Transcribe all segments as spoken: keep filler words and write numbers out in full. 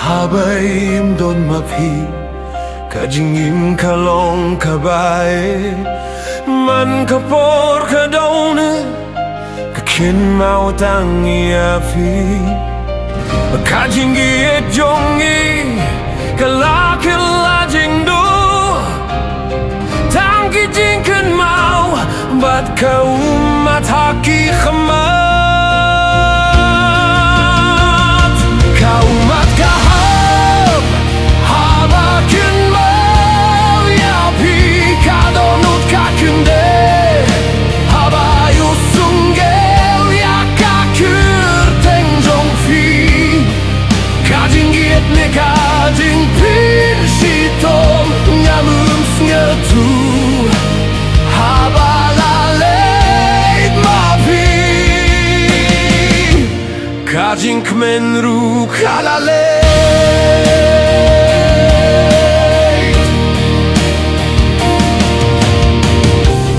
Haba im don ma phi, ka jingim ka long kaba eh. Man ka por ka daw ne, ka kynmaw tang ïa phi. Ka jingïeit jong ngi, ka la kylla jingduh. Tang ki jingkynmaw bad ka ummat ha ki khmat. Ka ummat ka hap haba kynmaw ïa phi, ka dohnud ka kyndit haba ïohsngew ïa ka kyrteng jong phi. Ka jingïeit ne ka jingpynshitom, ngam ym sngewthuh haba la leit ma phi. Ka jingkmen ruh ka la leit.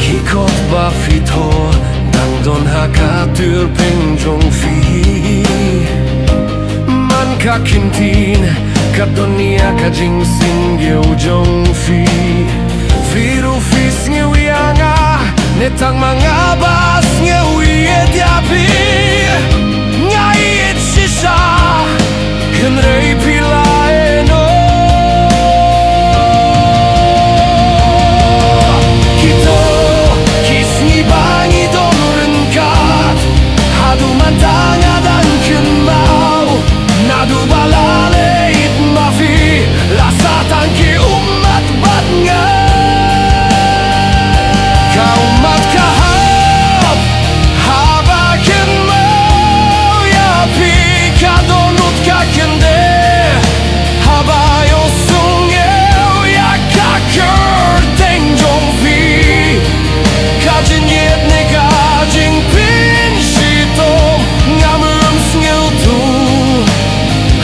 Ki kot ba phi thoh dang don ha ka tyrpeng jong phi. Man ka ktien ka don ïa ka jingsngewthuh jong phi. Phi ruh phi sngew ïa nga, ne tang ma nga ba sngew ïeit ïa phi. Nga ïeit shisha, hynrei phi la ïehnoh. Kito ki sngi ba ngi don ryngkat, haduh mynta nga dang kynmaw. Naduh ba la leit ma phi, la sah tang ki ummat bad nga. Ka ummat ka hap haba kynmaw ïa phi, ka dohnud ka kyndit haba ïohsngew ïa ka kyrteng jong phi. Ka jingïeit ne ka jingpynshitom, ngam ym sngewthuh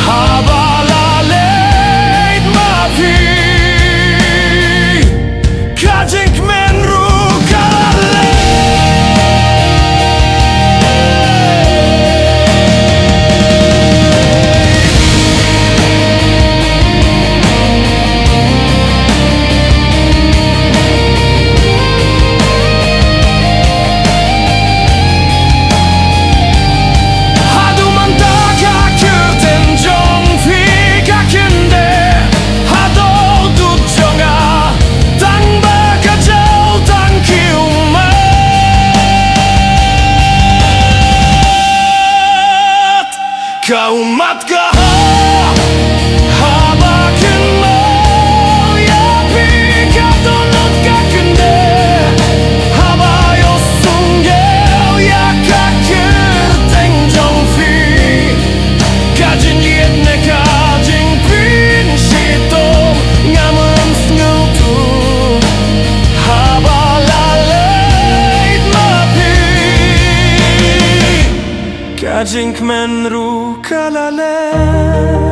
haba la leit ma phi. Ka jingkmen ruh ka la leit. Haduh mynta ka kyrteng jong phi ka kyndit ha dohnud jong nga, tang ba ka jaw tang ki ummat. Ka ummat ka hap haba kynmaw ïa phi, ka dohnud ka kyndit haba ïohsngew ïa ka kyrteng jong phi. Ka jingïeit ne ka jingpynshitom, ngam ym sngewthuh haba la leit ma phi. Ka jingkmen ruh ka la leit.